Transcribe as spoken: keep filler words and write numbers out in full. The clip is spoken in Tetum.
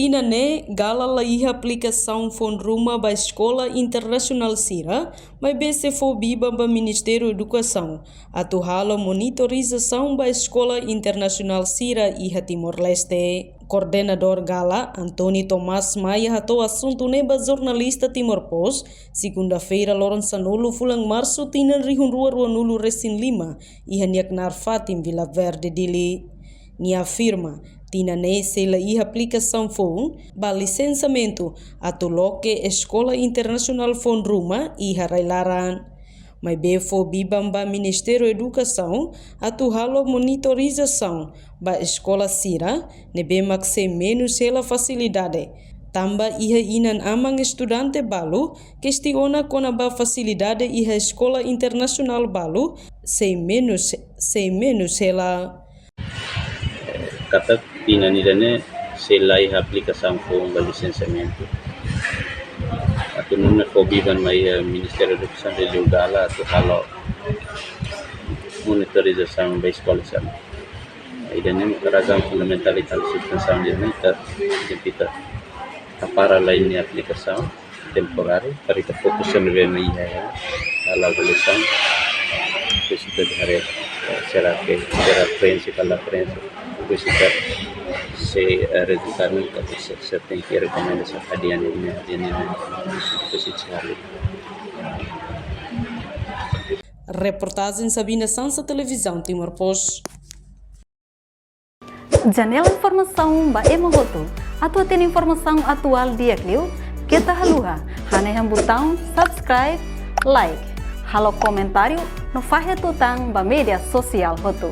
Tinan ne'e, Gala la iha aplikasaun foun ruma ba eskola internasionál sira, maibé sei fó biban ba Ministériu Edukasaun atu halo monitorizasaun ba eskola internasionál sira iha Timor-Leste. Koordenadór Gala, António Tomás Maia, hato'o asuntu ne'e ba jornalista Timor Post, segunda-feira, loron sanulu fulan Marsu, tinan rihun rua rua-nulu resin lima, iha nia knaar fatin Vila Verde, Dili. Nia afirma, tinan ne'e sei la iha aplikasaun foun ba lisensamentu atu loke eskola internasionál foun ruma iha rai-laran. Maibé fó biban ba Ministériu Edukasaun atu halo monitorizasaun ba eskola sira ne'ebé mak sei menus hela fasilidade. Tanba iha inan-aman estudante balu kestiona kona-ba fasilidade iha eskola internasionál balu sei menus, sei menus hela. Katak tinan ida-ne'e sei la iha aplikasaun foun ba lisensamentu. Atu nune'e fó biban mai, eh, Ministériu Edukasaun liuliu Gala atu halo monitorizasaun ba eskola sira. Ida-ne'e razaun fundamentál ita halo suspensaun ida-ne'e, ita, ita, ita para lai nia aplikasaun temporáriu, para ita fokus ne'ebé mak iha, iha, iha avaliasaun. Depois ita haree, eh, será que, será prenxe, kala prenxe. Depois ita, se, eh, rezultadu ita se, se tenke rekomenda se hadi'a ne'e, hadi'a ne'e. Depois ita haree. Reportajen Sabina Sansa, Televizaun Timor Post. Janela informasaun ba ema hotu. Atu hatene informasaun atuál di'ak liu, keta haluha hanehan butaun subscribe, like, halo komentáriu no fahe tutan ba média sosiál hotu.